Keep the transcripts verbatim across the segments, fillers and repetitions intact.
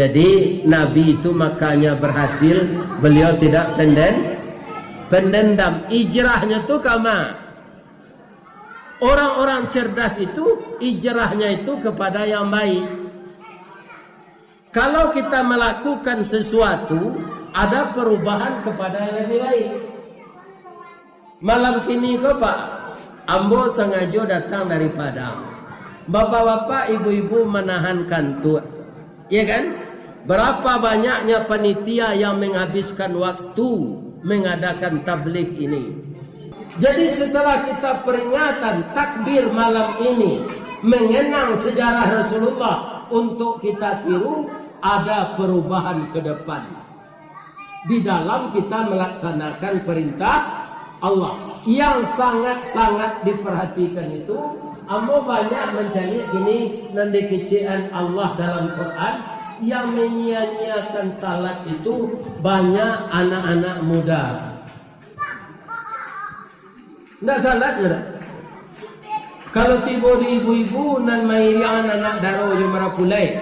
Jadi, Nabi itu makanya berhasil, beliau tidak penden-, pendendam. Ijrahnyo tu kama. Orang-orang cerdas itu, ijrahnyo itu kepada yang baik. Kalau kita melakukan sesuatu, ada perubahan kepada yang lebih baik. Malam kini ko, Pak, ambo sangajo datang dari Padang. Bapak-bapak, ibu-ibu manahan kantuak. Ya kan? Berapa banyaknya panitia yang menghabiskan waktu mengadakan tabligh ini. Jadi, setelah kita peringatan takbir malam ini, mengenang sejarah Rasulullah untuk kita tiru, ada perubahan ke depan di dalam kita melaksanakan perintah Allah. Yang sangat-sangat diperhatikan itu, ambo banyak mancaliak kini nan dikecekan Allah dalam Quran, yang menyia-nyiakan salat itu banyak anak-anak muda. Ndak salat ndak? Kalau tibo di ibu-ibu nan mairiangan anak daro jo marapulai.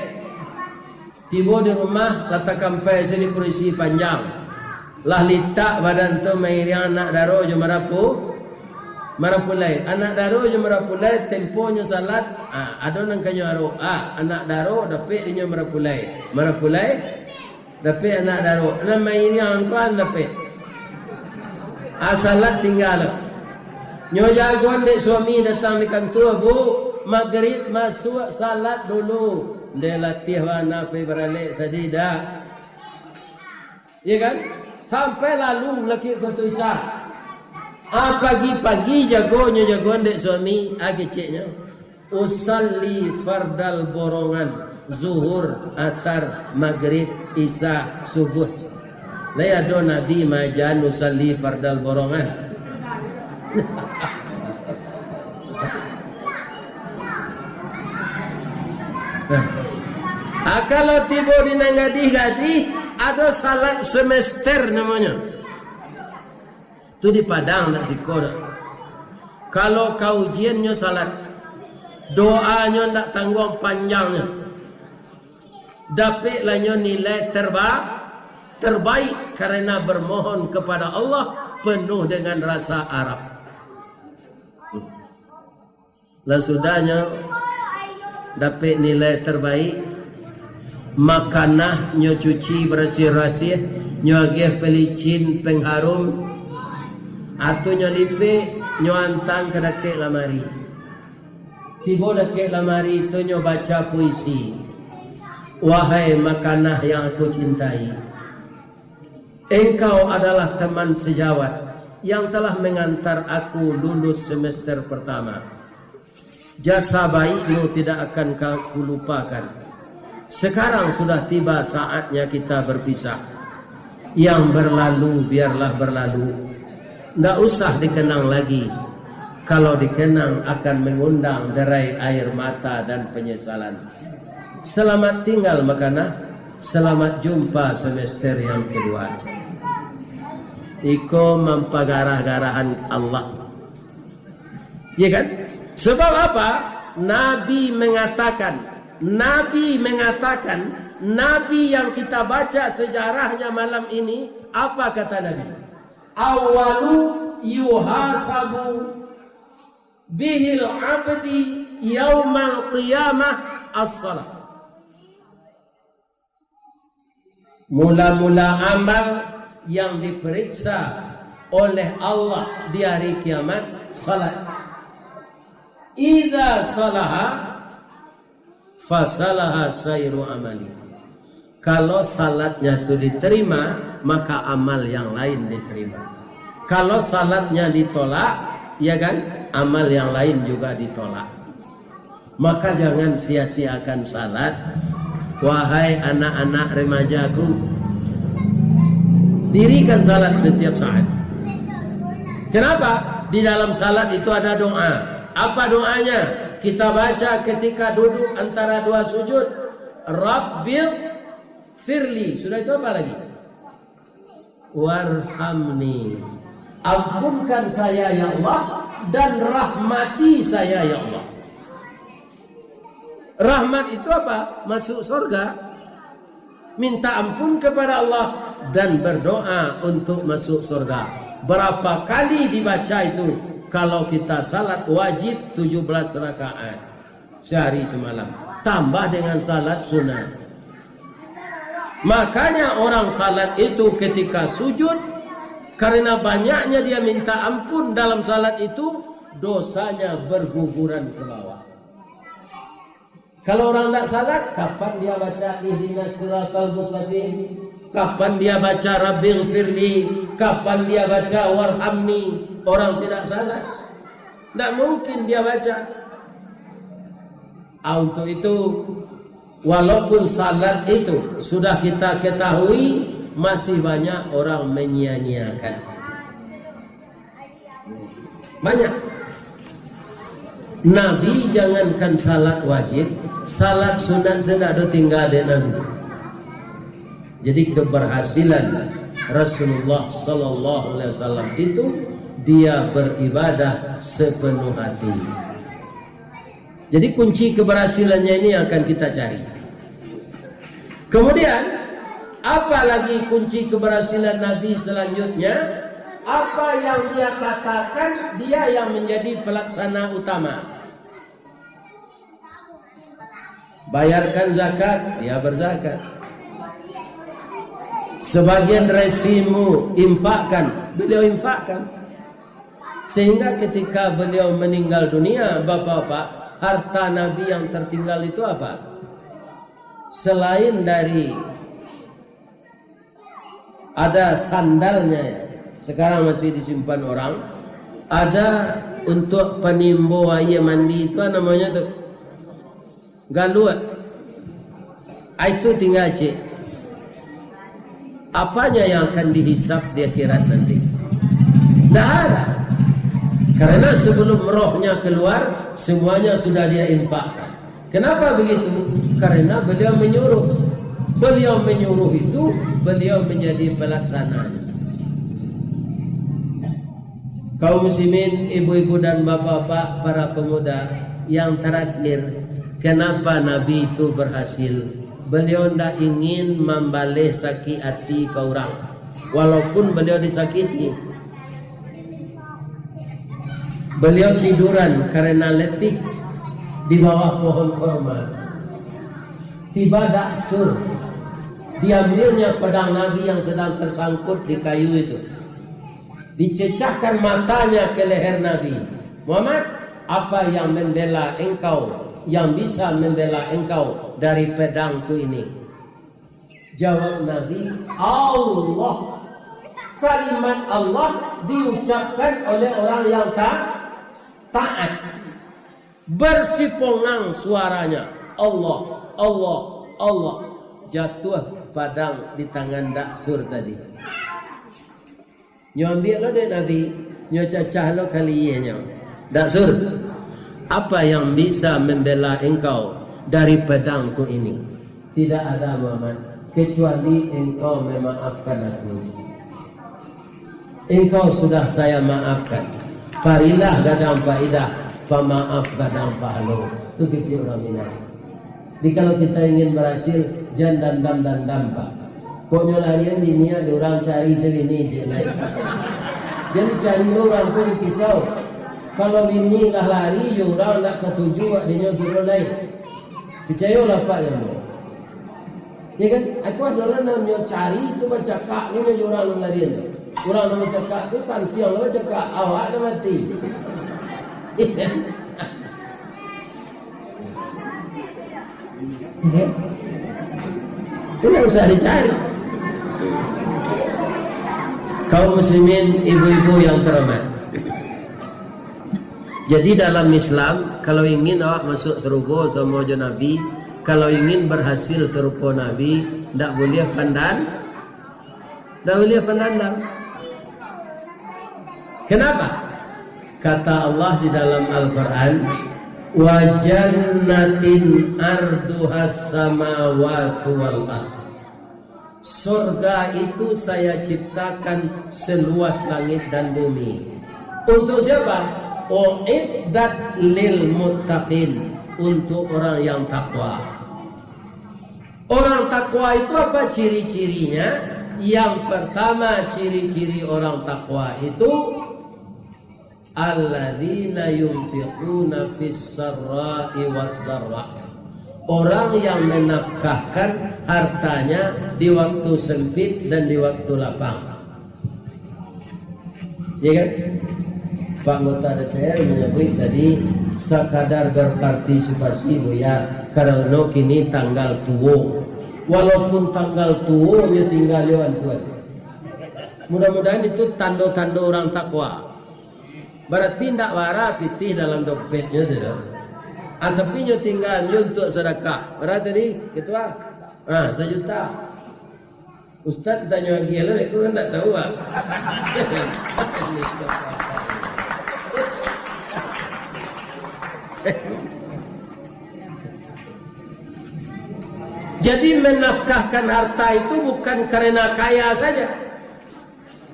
Tibo di rumah, lah takampai se di kurisi panjang. Lah litak badan tu mairiang anak daro jo marapu-, marapulai. Anak daro jo marapulai, temponyo salat, ah, ado nan kanyo aro. Ah, anak daro dapek dinyo marapulai. Marapulai, dapek anak daro. Nan mairiang tu an dapek. Ah, salat tingga tu. Nyo jagoan dek suami datang di kantua, Bu. Magrib masuak, salat dulu. Ndeh latiah bana pai baralek tadi, dak? Ya kan? Sampai lalu laki ko tu Isa. Ah, pagi-pagi jagonyo, jagoan dek suami, ah, keceknyo. Usalli fardal borongan, zuhur, asar, magrib, isa, subuh. Lai ado Nabi maaja usalli fardal borongan? Nah. Ah, kalau tibo di nan gadih-gadih, ado salat semester namonyo. Tu di Padang, ndak siko doh. Kalau ka ujiannyo salat, doanyo ndak tangguang panjangnyo, dapek lah nyo nilai terba-, terbaik karena bermohon kepada Allah penuh dengan rasa arap. Lah sudahnyo dapek nilai terbaik, makanah nyo cuci barasiah-rasiah, nyo agiah pelicin pengharum, atu nyo lipek, nyo antang ka dakek lamari. Tibo dakek lamari tu nyo baca puisi, "Wahai makanah yang aku cintai, engkau adalah teman sejawat yang telah mengantar aku lulus semester pertama. Jasa baikmu tidak akan ka-, kulupakan. Sekarang sudah tiba saatnya kita berpisah. Yang berlalu, biarlah berlalu. Ndak usah dikenang lagi. Kalau dikenang, akan mengundang derai air mata dan penyesalan. Selamat tinggal, makanah. Selamat jumpa semester yang kedua." Iko mampagarah-garahan Allah. Ya kan? Sebab apa? Nabi mengatakan, Nabi mengatakan, Nabi yang kita baca sejarahnya malam ini, apa kata Nabi? "Awalu yuhasabu bihil abdi yaumal qiyamah as-salah." Mula-mula amal yang diperiksa oleh Allah di hari kiamat, salat. "Idza salaha, fasalaha sairu amali." Kalau salatnya tu diterima, maka amal yang lain diterima. Kalau salatnya ditolak, ya kan, amal yang lain juga ditolak. Maka jangan sia-siakan salat, wahai anak-anak remajaku. Dirikan salat setiap saat. Kenapa? Di dalam salat itu ada doa. Apa doanya? Kita baca ketika duduk antara dua sujud. "Rabbil firli." Sudah itu apa lagi? "Warhamni." Ampunkan saya, ya Allah, dan rahmati saya, ya Allah. Rahmat itu apa? Masuk surga. Minta ampun kepada Allah dan berdoa untuk masuk surga. Berapa kali dibaca itu? Kalau kita salat wajib tujuh belas rakaat sehari semalam, tambah dengan salat sunat. Makanya orang salat itu ketika sujud, karena banyaknya dia minta ampun dalam salat itu, dosanya berguguran ke bawah. Kalau orang ndak salat, kapan dia baca ihdinas siratal mustaqim? Kapan dia baca rabbighfirli? Kapan dia baca warhamni? Orang tidak salat, ndak mungkin dia baca. Ah, untuk itu, walaupun salat itu sudah kita ketahui, masih banyak orang menyia-nyiakan. Banyak. Nabi jangankan salat wajib, salat sunat sajo ndak ado tingga dek Nabi. Jadi keberhasilan Rasulullah sallallahu alaihi wasallam itu, dia beribadah sepenuh hati. Jadi kunci keberhasilannya ini yang akan kita cari. Kemudian, apa lagi kunci keberhasilan Nabi selanjutnya? Apa yang dia katakan, dia yang menjadi pelaksana utama. Bayarkan zakat, dia berzakat. Sebagian rezekimu infakkan, beliau infakkan. Sehingga ketika beliau meninggal dunia, bapak-bapak, harta Nabi yang tertinggal itu apa? Selain dari ada sandalnya, sekarang masih disimpan orang, ada untuk penimbo aia mandi itu, namanya tu galuak. Ah, itu tingga ciek. Apanya yang akan dihisap di akhirat nanti? Ndak ada. Karena sebelum rohnya keluar, semuanya sudah dia infakkan. Kenapa begitu? Karena beliau menyuruh. Beliau menyuruh itu, beliau menjadi pelaksananya. Kaum muslimin, ibu-ibu dan bapak-bapak, para pemuda, yang terakhir, kenapa Nabi itu berhasil? Beliau ndak ingin mambaleh sakik ati ka urang, walaupun beliau disakiti. Beliau tiduran karena letih di bawah pohon korma. Tiba Daksur, diambilnya pedang Nabi yang sedang tersangkut di kayu itu. Dicecahkan matanya ke leher Nabi. "Muhammad, apa yang membela engkau, yang bisa membela engkau dari pedangku ini?" Jawab Nabi, "Allah." Kalimat Allah diucapkan oleh orang yang ta-, taat. Bersipongang suaranya, "Allah, Allah, Allah." Jatuah padang di tangan Daksur tadi. Nyo ambiak lo dek Nabi, nyo cacah lo kalienyo. "Daksur, apa yang bisa membela engkau dari pedangku ini?" "Tidak ada, Muhammad, kecuali engkau memaafkan aku. Engkau sudah saya maafkan. Parilah gadang paidah, pamaaf gadang pahalo." Tu kecek urang Minang. Jadi, kalau kita ingin berhasil, jan dandam-dandam, Pak. Kok nyo larian bini, ado urang cari cari ni je lai. Jan cari urang tu di pisau. Kalau bini lah lari, yo urang ndak katuju awak dinyo kiro lai. Picayolah, Pak, yang mo. Ya kan? Aku ado lah namonyo cari tu, bacakak tu jo urang nan larian tu. Urang nan bacakak tu santiang lah bacakak, awak nan mati. Ya. Tidak usah dicari. Kaum muslimin, ibu-ibu yang terhormat. Jadi dalam Islam, kalau ingin awak masuk sarugo samo jo Nabi, kalau ingin berhasil sarupo Nabi, ndak buliah pandan-, ndak buliah pandandam. Kenapa? Kata Allah di dalam Al-Quran, "Wa jannatin arduhas samawatu wal ard." Surga itu saya ciptakan seluas langit dan bumi. Untuk siapa? "Uiddat lil muttaqin", untuk orang yang takwa. Orang takwa itu apa ciri-cirinya? Yang pertama, ciri-ciri orang takwa itu, alladzina yunfiquna fis sarra'i wad dharra. Orang yang menafkahkan hartanya di waktu sempit dan di waktu lapang. Ya kan? Pak Anggota D P R manyabuik tadi, sakadar berpartisipasi, Buya, karano kini tanggal tuo. Walaupun tanggal tuo, nyo tingga jo bantuan. Mudah-mudahan itu tando-tando urang takwa. Barati ndak bara pitih dalam dompetnyo tu, doh. Ah, tapi nyo tingga nyo untuak sadakah. Bara tadi, Ketua? Ah, sajuta. Ustaz tanyo agiah lah, aku kan ndak tahu, ah. Jadi, menafkahkan harta itu bukan karena kaya saja.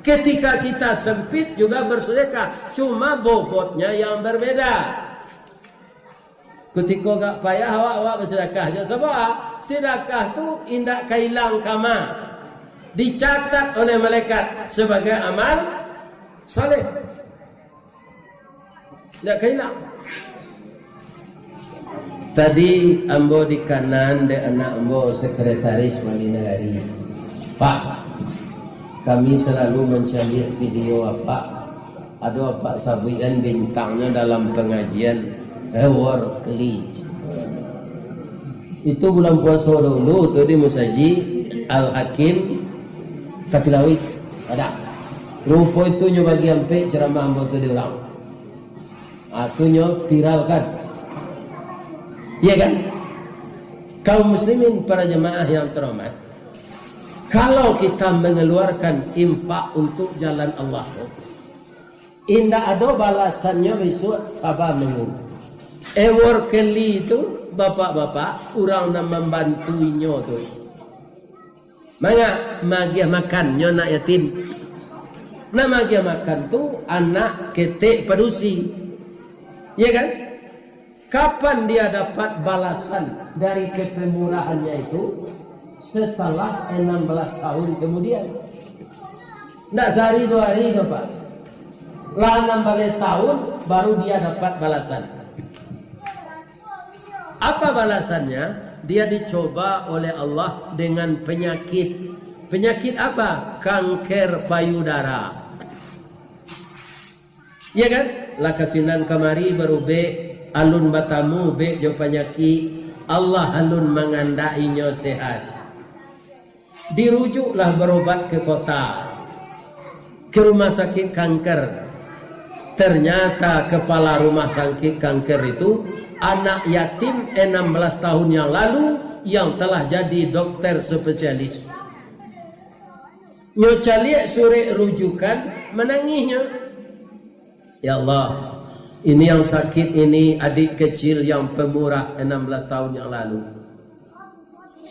Ketika kita sempit juga bersedekah, cuma bobotnya yang berbeda. Kutiko agak payah, awak, awak basadakah. Jan sabab, ah, sadakah tu indak ka ilang kama. Dicatat oleh malaikat sabagai amal saleh. Indak ka ilang. Tadi ambo dikanan dek anak ambo, sekretaris wali nagari. Pak, kami selalu mancaliak video Apak. Ado Apak sabuikan bintangnyo dalam pangajian, Ework Lee. Itu bulan puaso dulu tu di Musajik Al-Hakim Tapilawik. Ada. Rupo itu nyo bagi ampek ceramah ambo tu di urang. Ah, tu nyo viralkan. Iya kan? Kaum muslimin, para jemaah yang terhormat, kalau kita mengeluarkan infak untuk jalan Allah, indak ado balasannyo bisuak, saba nunggu. Ework Lee tu, bapak-bapak, urang nan mambantu inyo tu. Manga magiah makan nyo anak yatim. Nah, magiah makan tu anak ketek padusi. Iya kan? Kapan dia dapat balasan dari kepemurahannya itu? Setelah enam belas tahun kemudian. Ndak sehari dua hari tu, Pak. Lah enam baleh tahun, baru dia dapat balasan. Apa balasannya? Dia dicoba oleh Allah dengan penyakit. Penyakit apa? Kanker payudara. Iya kan? Lah kasinan kamari barubek, alun batamu bek jo panyakik, Allah alun mangandakinyo sehat. Dirujuklah berobat ke kota, ke rumah sakit kanker. Ternyata kepala rumah sakit kanker itu anak yatim enam belas tahun yang lalu yang telah jadi dokter spesialis. Nyo caliak surek rujukan, manangihnyo. Ya Allah, ini yang sakit ini adik kecil yang pemurah enam belas tahun yang lalu.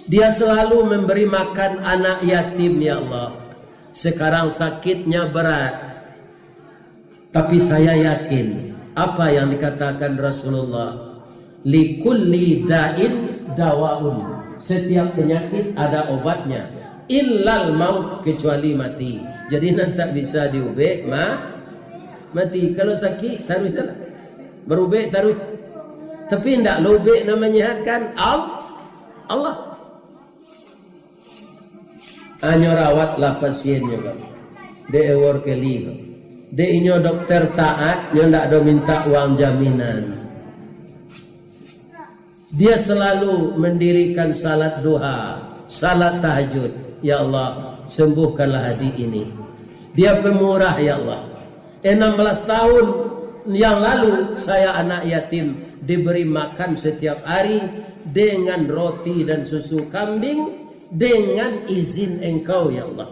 Dia selalu memberi makan anak yatim, ya Allah. Sekarang sakitnya berat. Tapi saya yakin, apa yang dikatakan Rasulullah, "Likulli da'in dawaun." Setiap penyakit ada obatnya. "Illal maut," kecuali mati. Jadi, nan tak bisa diubek, ma-, mati. Kalau sakit, taruih salah. Barubek taruih. Tapi ndak lo ubek nan manyehatkan, Al-, Allah. Hanyo rawatlah pasiennyo, Pak. Dek Ework Lee, Pak. Dek inyo dokter taat, nyo ndak ado minta uang jaminan. Dia selalu mendirikan salat duha, salat tahajud. Ya Allah, sembuhkanlah adik ini. Dia pemurah, ya Allah. Enam belas tahun yang lalu, saya anak yatim, diberi makan setiap hari dengan roti dan susu kambing dengan izin Engkau, ya Allah.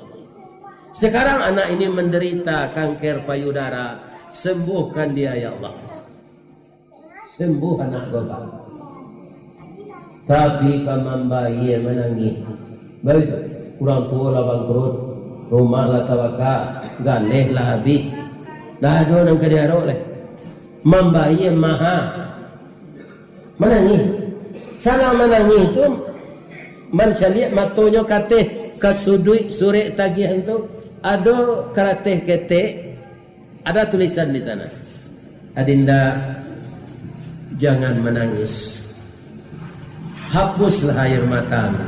Sekarang anak ini menderita kanker payudara, sembuhkan dia, ya Allah. Sembuh anak ko, Pak. Tapi ka mambayia manangih. Baik, urang tuo lah bangkrut, rumah lah tabaka, galeh lah abih. Ndak ado nan ka diarok lai. Mambayia maha. Manangih. Salah manangih tu, Mancaliak matonyo kateh ka suduik surek tagihan tu, ado karateh ketek, ada tulisan di sana. Adinda, jangan menangis. Hapuslah air matamu.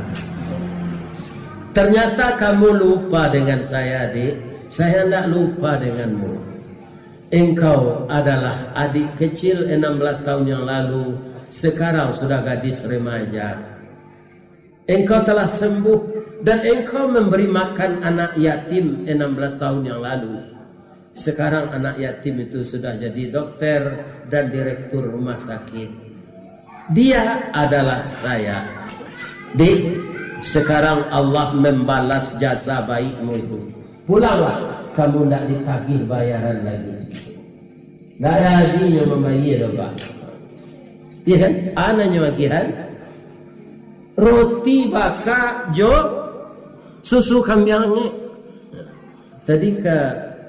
Ternyata kamu lupa dengan saya, Dik. Saya ndak lupa denganmu. Engkau adalah adik kecil enam belas tahun yang lalu, sekarang sudah gadis remaja. Engkau telah sembuh dan engkau memberi makan anak yatim enam belas tahun yang lalu. Sekarang anak yatim itu sudah jadi dokter dan direktur rumah sakit. Dia adalah saya. Dik, sekarang Allah membalas jasa baikmu itu. Pulanglah, kamu ndak ditagih bayaran lagi. Ndak lagi nyo mambayia doh, Pak. Iya kan? Ana nyo agihan roti baka jo susu kambiang angek. Tadi ka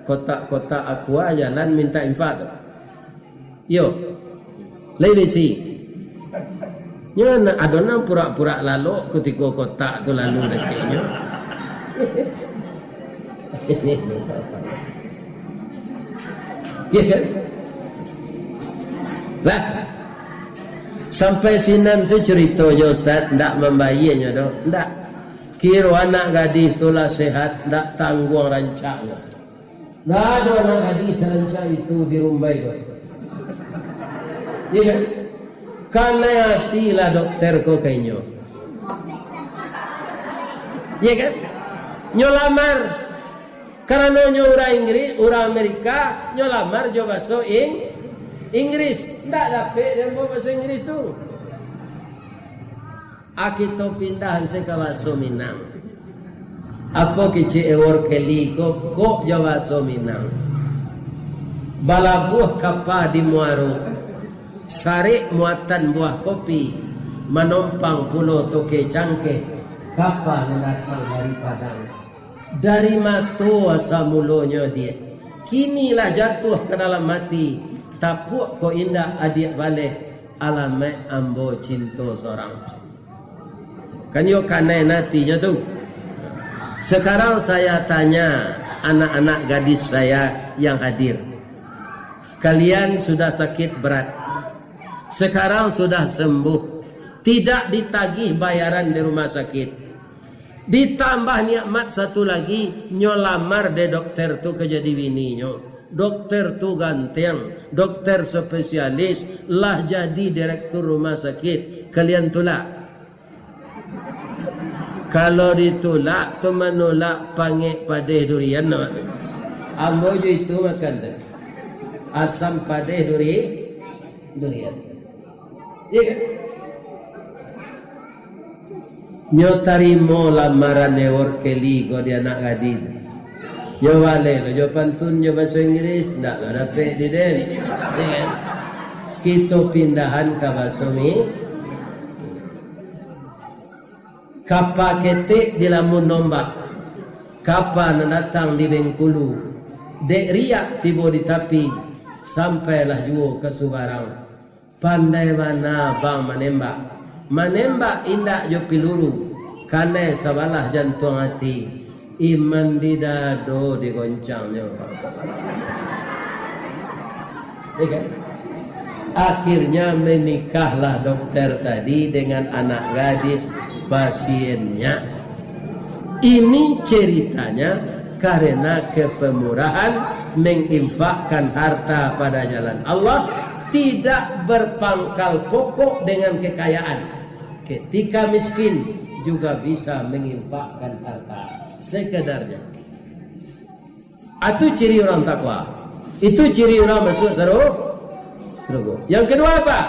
kotak-kotak Aqua jalan minta infak tu. Yo. Lai bisi. Nyo na-, ado nan purak-purak lalok kutiko kotak tu lalu dakeknyo. Iya kan? Lah. Sampai sinan se curitonyo, Ustaz, ndak mambayianyo doh. Ndak. Kiro anak gadih tu lah sehat, ndak tangguang rancaknyo. Ndak ado anak gadih sarancak itu di Rumbai tu. Iya kan? Kanai ati lah dokter ko ka inyo. Iya kan? Nyo lamar. Karano nyo urang Inggris, urang Amerika, nyo lamar jo baso Ing-, Inggris. Ndak dapek dek ambo baso Inggris tu. A, kito pindahan se ka baso Minang. Apo kecek Eworld Kelly ko, kok jo baso Minang. Balabuah kapa di muaro, sarek muatan buah kopi, manompang pulo toke cangkeh, kapa nan datang dari Padang. Dari mato asa mulonyo, Diak. Kini lah jatuah ka dalam ati, tapuak ko indak adiak baleh, alamaik ambo cinto sorang. Kan yo kanai natinyo tu. Sekarang saya tanya anak-anak gadis saya yang hadir. Kalian sudah sakit berat. Sekarang sudah sembuh. Tidak ditagih bayaran di rumah sakit. Ditambah nikmat satu lagi, nyo lamar dek dokter tu ka jadi bininyo. Dokter tu ganteng, dokter spesialis, lah jadi direktur rumah sakit. Kalian tulak? Kalau ditulak, tu manulak pangek padeh durian, nampak tu. Ambo jo itu makan tu. Asam padeh duri-, durian. Iya kan? Nyo tarimo lamaran Eworld Kelly ko di anak gadih tu. Nyo baleh lo jo pantun jo baso Inggris, ndak lo dapek di den. Iya kan? Kito pindahan ka baso Mi-, Kapa ketek di lamun ombak, kapa nan datang di Bengkulu, dek riak tibo di tapi, sampailah juo ka subarang. Pandai bana bang manembak, manembak indak jo piluru, kanai sabalah jantuang ati, iman di dado digoncangnyo. Ya kan? Akhirnya menikahlah dokter tadi dengan anak gadis pasiennya. Ini ceritanya karena kepemurahan, menginfakkan harta pada jalan Allah, tidak berpangkal pokok dengan kekayaan. Ketika miskin juga bisa menginfakkan harta sekedarnya. Itu ciri orang takwa. Itu ciri orang masuk saru-, sarugo. Yang kedua apa?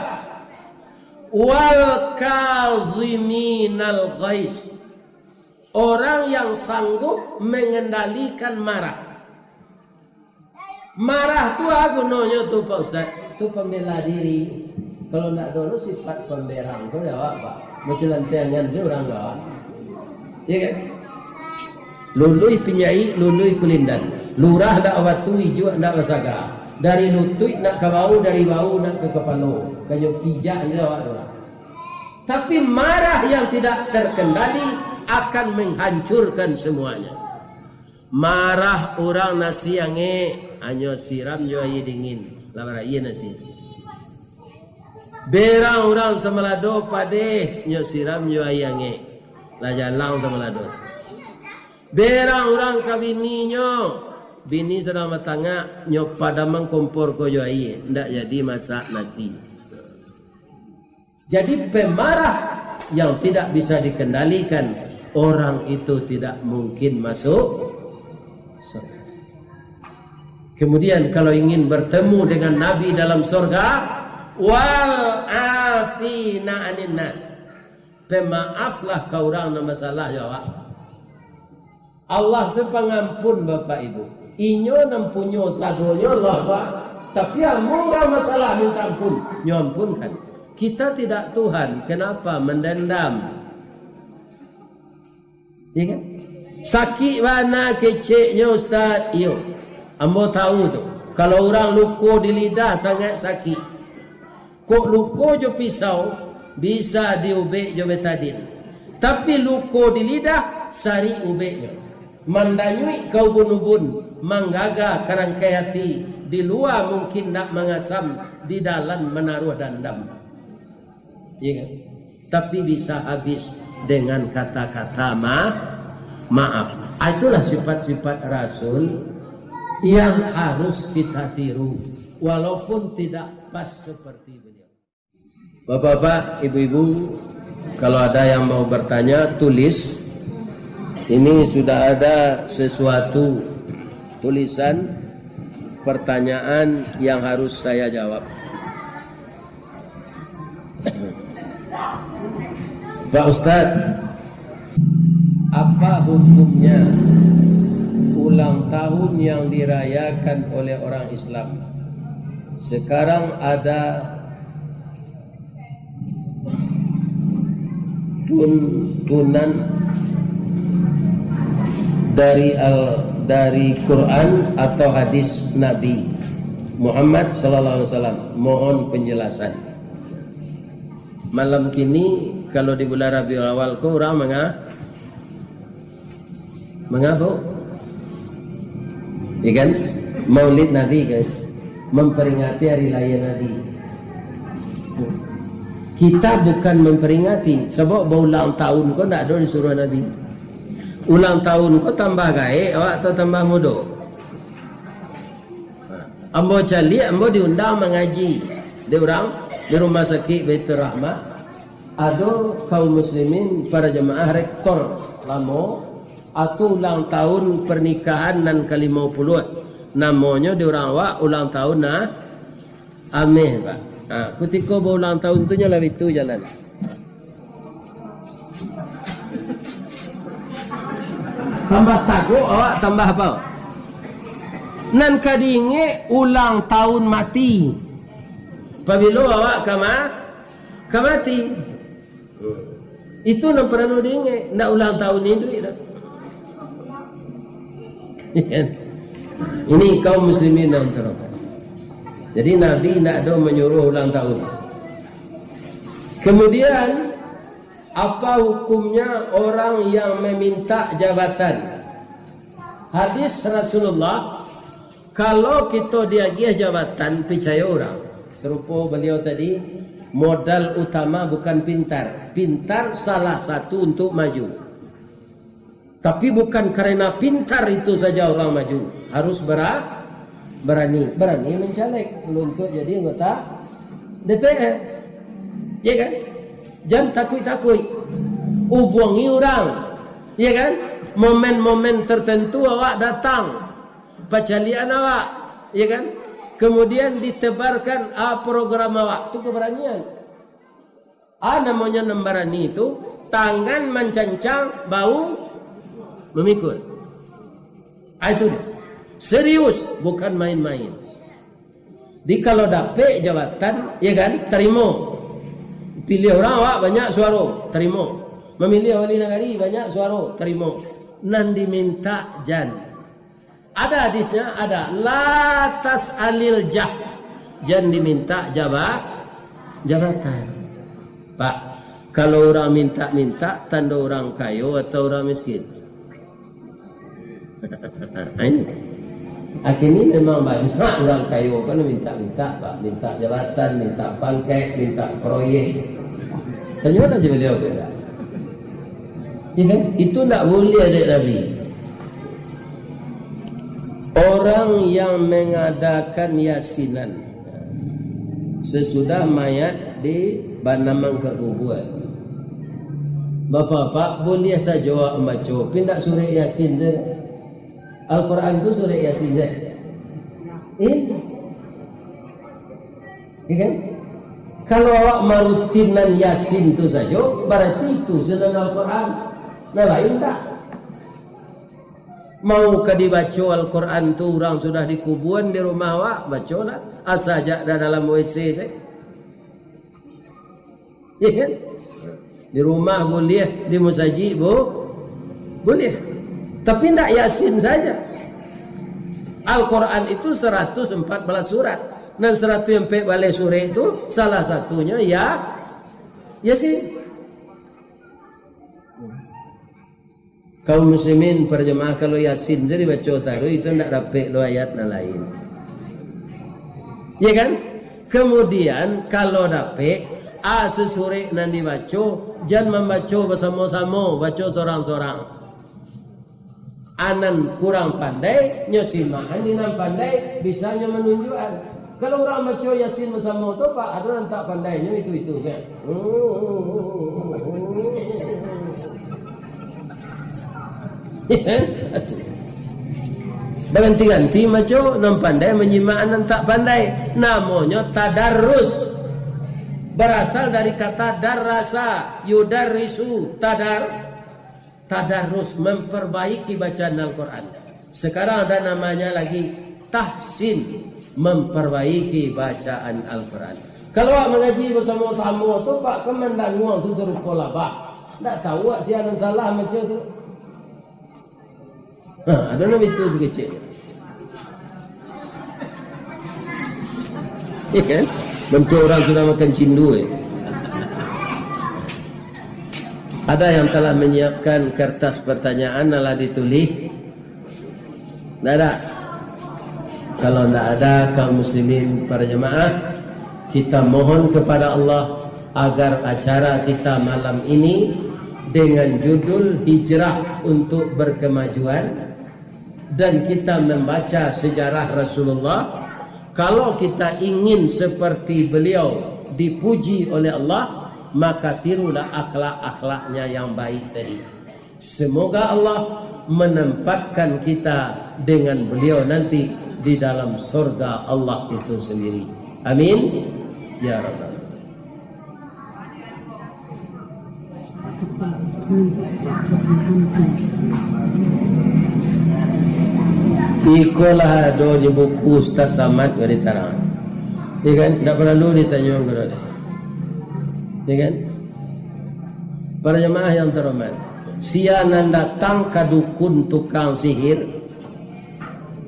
Wal kaziminal ghaiz. Orang yang sanggup mengendalikan marah. Marah tu a gunonyo tu, Pak Ustaz? Tu pambela diri. Kalau ndak ado sifat pamberang tu, ya, Pak. Mesti lantiangan se urang, kawan. Iya kan? Lului pinyaik, lului kulindan. Lurah ndak batu, ijuak ndak basaga. Dari lutuik nak ka bahu, dari bahu nak ka kapalo. Kanyo pijak je awak tu lah. Tapi marah yang tidak terkendali akan menghancurkan semuanya. Marah urang nasi angek, hanyo siram jo aia dingin, lah baraia nasi. Berang urang samalado padeh, nyo siram jo aia angek, lah jalang samalado. Berang urang ka bininyo, bini sadang batangak, nyo padamang kompor ko jo aia, ndak jadi masak nasi. Jadi, pemarah yang tidak bisa dikendalikan, orang itu tidak mungkin masuk surga. Kemudian, kalau ingin bertemu dengan Nabi dalam surga, wal afina anin nas. Pemaaflah ka urang nan basalah jo awak. Allah se pangampun, Bapak Ibu. Inyo nan punyo sadonyo Allah, Pak. Tapi amun urang basalah minta ampun, nyo ampunkan. Kita tidak Tuhan, kenapa mendendam? Ya kan? Sakik bana keceknyo, Ustaz. Iyo. Ambo tahu tu. Kalau urang luko di lidah, sangat sakik. Kok luko jo pisau, bisa diubek jo betadin. Tapi luko di lidah, sarik ubeknyo. Mandanyuik ka ubun-ubun, manggaga ka rangkai ati, di lua mungkin nak mangasam, di dalam manaruah dandam. Iya kan? Tapi bisa habis dengan kata-kata ma-, maaf. Ah, itulah sifat-sifat Rasul yang harus kita tiru, walaupun tidak pas seperti beliau. Bapak-bapak, ibu-ibu, kalau ada yang mau bertanya, tulis. Ini sudah ada sesuatu tulisan pertanyaan yang harus saya jawab. Pak Ustaz, apa hukumnya ulang tahun yang dirayakan oleh orang Islam? Sekarang ada tuntunan dari al-, dari Quran atau hadis Nabi Muhammad sallallahu alaihi wasallam. Mohon penjelasan. Malam kini, kalau di bulan Rabiul Awal ko, urang manga-, manga apo? Ya kan? Maulid Nabi, kan? Memperingati hari lahir Nabi. Kita bukan memperingati, sabab baulang tahun ko ndak ado disuruah Nabi. Ulang tahun ko tambah gaek awak atau tambah mudo? Ambo caliak, ambo diundang mangaji di urang, di Rumah Sakik Baitur Rahmah. Ado kaum muslimin, para jamaah, rektor lamo, atu ulang tahun pernikahan nan ka limo puluah. Namonyo di urang awak ulang tahun na-, ameh, Pak. Ha, kutiko baulang tahun tu, nyo lah bitu jalan. Tambah tagok awak, tambah apo? Nan ka diingek ulang tahun mati. Pabilo awak ka ma-, ka mati. Itu nan paralu diingek, ndak ulang tahun iduik doh. Ini kaum muslimin yang terhormat. Jadi Nabi ndak ado manyuruh ulang tahun. Kemudian, apa hukumnya orang yang meminta jabatan? Hadis Rasulullah, kalau kito diagiah jabatan, picayo urang. Sarupo baliau tadi, modal utama bukan pintar. Pintar salah satu untuk maju. Tapi bukan karena pintar itu saja orang maju. Harus bara-, barani. Barani mencaleg untuk jadi anggota D P R. Ya kan? Jan takuik-takuik. Hubungi urang. Ya kan? Momen-momen tertentu awak datang. Pacalian awak. Ya kan? Kemudian ditebarkan, ah, program awak. Itu keberanian. Ah, namonyo nan barani tu, tangan mancancang, bahu mamikul. Ah, itu dia. Serius, bukan main-main. Jadi, kalau dapek jabatan, ya kan, tarimo. Pilih urang awak banyak suaro, tarimo. Mamilih wali nagari banyak suaro, tarimo. Nan diminta jan. Ada hadisnya, ada. La tas'alil jah. Jan diminta jaba-, jabatan. Pak, Kalau urang mintak-mintak, tando urang kayo atau urang miskin? Akhirnyo memang banyak urang kayo kan mintak-mintak, Pak. Mintak jabatan, mintak pangkek, mintak proyek. Tanyolah jo baliau, kan? Ya kan? Itu ndak buliah dek Nabi. Orang yang mengadakan yasinan sesudah mayat dibanamkan ka kubua. Bapak-bapak, buliah sajo awak mambaco, tapi ndak surek Yasin tu. Al-Quran tu surek Yasin tu. Indak. Ya kan? Kalau awak marutinan Yasin tu sajo, bararti itu sudah Al-Quran. Nah, lain tak? Mau ka dibaco Al-Quran tu, urang sudah dikubuan di rumah awak, bacolah. Asa jak dah dalam W C sajo. Ya kan? Di rumah buliah, di musajik bu-, buliah. Tapi ndak Yasin saja. Al-Quran itu seratus empat belas surat. Dan seratus empat belas surat itu salah satunya ya, Yasin. Kaum muslimin, para jamaah, kalau Yasin tu dibaco taruih, itu ndak dapek lo ayat nan lain. Ya kan? Kemudian, kalau dapek, a, sesurek nan dibaco, jan mambaco basamo-samo, baco sorang-sorang. A nan kurang pandai, nyo simakan di nan pandai, bisa nyo manunjuakan. Kalau urang baco Yasin basamo tu, Pak, ado nan tak pandainyo itu-itu, kan? Baganti-ganti baco, nan pandai manyimak nan tak pandai. Namonyo tadarus. Barasal dari kata darasa, yudarrisu, tadar-, tadarus, memperbaiki bacaan Al-Quran. Sekarang ada namanya lagi tahsin, memperbaiki bacaan Al-Quran. Kalau awak mangaji basamo-samo tu, Pak, kan mandanguang tu sarupo labah. Ndak tahu awak sia nan salah maco tu. Ha, ado nan itu sakecek. Ya kan? Bantuak urang sudah makan cindua, ya. Ada yang telah menyiapkan kertas pertanyaan, alah ditulih? Ndak ada? Kalau ndak ada, kaum muslimin, para jemaah, kita mohon kepada Allah agar acara kita malam ini dengan judul Hijrah untuk Berkemajuan, dan kita membaca sejarah Rasulullah, kalau kita ingin seperti beliau dipuji oleh Allah, maka tirulah akhlak-akhlaknya yang baik tadi. Semoga Allah menempatkan kita dengan beliau nanti di dalam surga Allah itu sendiri. Amin. Ya Rabbal Alamin. Iko lah ado di buku Ustaz Samad ka ditarang. Ya kan? Ndak paralu ditanyo ka dia. Ya kan? Para jamaah yang terhormat, sia nan datang ka dukun tukang sihir,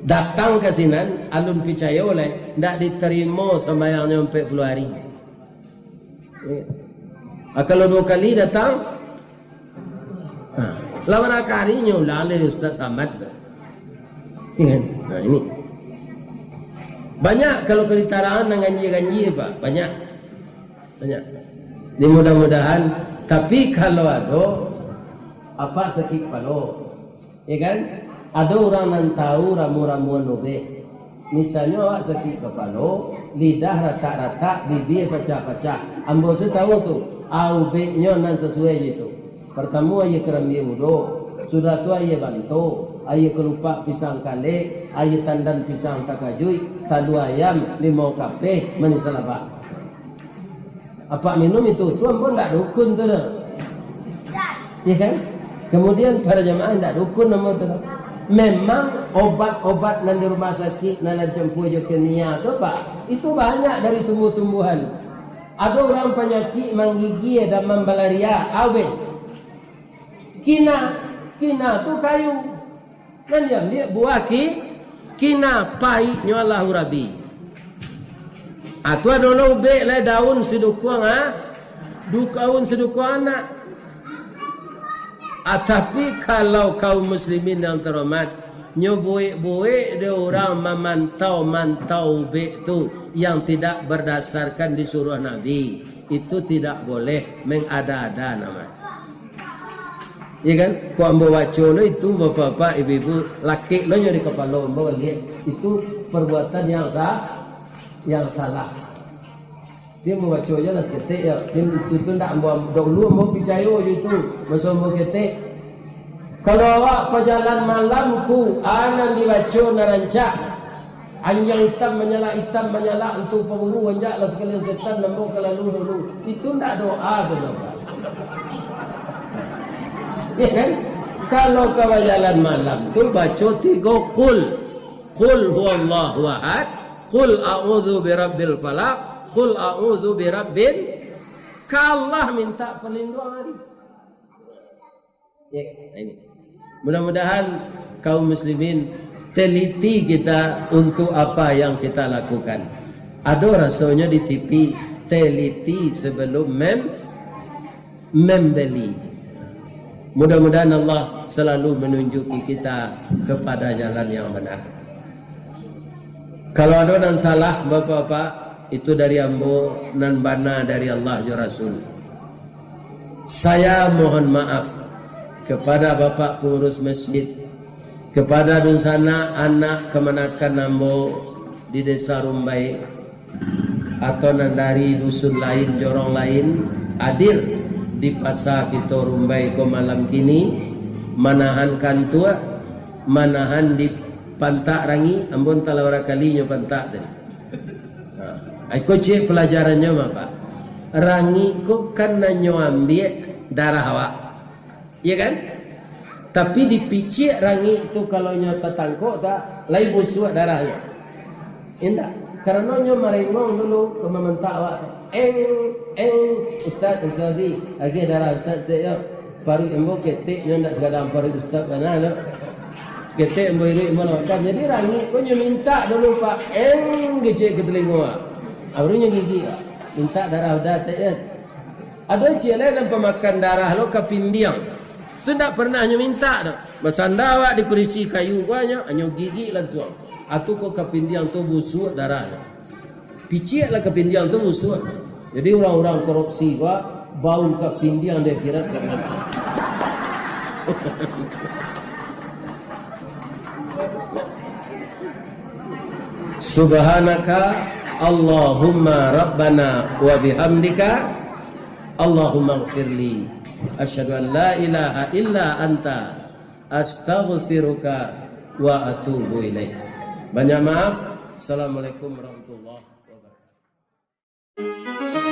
datang ka sinan, alun picayo lai, ndak ditarimo sambayangnyo ampek puluah ari. Ah, kalau duo kali datang, ha, lawan akarinyo ulang dari Ustaz Samad tu. Ingat, nah, ini. Banyak kalau ka ditarangan nan ganjia-ganjia, Pak. Banyak. Banyak. Jadi mudah-mudahan. Tapi kalau ado, apak sakik kepalo, ya kan? Ado urang nan tahu ramu-ramuan ubek. Misalnyo awak sakik kapalo, lidah ratak-ratak, bibia pacah-pacah. Ambo se tahu tu, a ubeknyo nan sasuai jo itu. Partamo aia karambia mudo, sudah tu aia banto, aia kalupak pisang kalek, aia tandan pisang takajuik, talua ayam, limau kapeh, manih salabak. Apak minum itu, tu ambo ndak dukun tu doh. Ya kan? Kemudian para jamaah ndak dukun ambo tu doh. Memang obat-obat nan di rumah sakik, nan dicampua jo kimia tu, Pak, itu banyak dari tumbuh-tumbuhan. Ado urang panyakik manggigia dan mambalaria, a ubek. Kina, kina tu kayu. Nan diambiak buah ki-, kina, paiknyo Allahu Rabbi. Ah, tu ado lo ubek lai daun sidukuang, ah. Dukaun saduko anak. Ah, tapi kalau kaum muslimin yang terhormat, nyo buek-buek dek urang mamantau-mantau ubek tu yang tidak berdasarkan disuruh Nabi, itu tidak boleh, mengada-ada namanya. Ya kan? Kok ambo baco lo itu, bapak-bapak, ibu-ibu, lakek lo nyo di kapalo ambo liek, itu perbuatan yang sa-, yang salah. Dia mambaco je lah saketek, ya. Dia itu tu ndak ambo, dahulu ambo picayo je tu, maso ambo ketek. Kalau awak pajalan malam, Quran nan dibaco nan rancak, anjiang itam manyalak, itam manyalak, untu paburu, anjaklah sakalian setan, ambo ka lalu dulu. Itu ndak doa tu, Bapak. Ya kan? Kalau ka bajalan malam tu, baco tigo qul. Qul huwallahu ahad, qul a'udzu birabbil falaq, qul a'udzu birabbin, ka Allah minta perlindungan tadi. Ya, ini. Mudah-mudahan kaum muslimin teliti kita untuk apa yang kita lakukan. Ado rasonyo di T V, teliti sebelum mem-, membeli. Mudah-mudahan Allah selalu menunjuki kita kepada jalan yang benar. Kalau ado nan salah, Bapak-bapak, itu dari ambo, nan bana dari Allah jo Rasul. Saya mohon maaf kepada Bapak Pengurus Masjid, kepada dunsanak anak kamanakan ambo di Desa Rumbai, atau nan dari dusun lain, jorong lain, hadir di pasa kito Rumbai ko malam kini, manahan kantua, manahan di pantak rangik, ambo antah lah bara kali nyo pantak tadi. Ha, iko ciek palajarannyo mah, Pak. Rangik ko kan nan nyo ambiak darah awak. Iya kan? Tapi dipiciak rangik tu, kalau nyo tatangkok tak, lai busuak darahnyo. Indak. Karano nyo marengong dulu ka mamantak awak tu. Eng, eng, Ustaz, Ustaz Adi, agiah darah Ustaz cek yo. Paruik ambo ketek nyo ndak sagadang paruik Ustaz bana tu. Saketek ambo iruik ambo lah makan. Jadi rangik ko nyo mintak dulu, Pak. Eng, kecek ka talingo awak. Ah, baru nyo gigik, Pak. Mintak darah Ustaz cek yo. Ado ciek lai nan pamakan darah lo kapindiang. Tu ndak pernah nyo mintak doh. Basanda awak di kurisi kayu ko nyo, nyo gigik lansuang. Atu ko kapindiang tu busuak darahnyo. Piciaklah kapindiang tu busuak. Jadi urang-urang korupsi ko, bau kapindiang di akhirat kan. Subhanaka Allahumma Rabbana wa bihamdika, Allahumma gfirli. Asyhadu an la ilaha illa anta, astaghfiruka wa atubu ilaik. Banyak maaf. Assalamualaikum warahmatullahi wabarakatuh.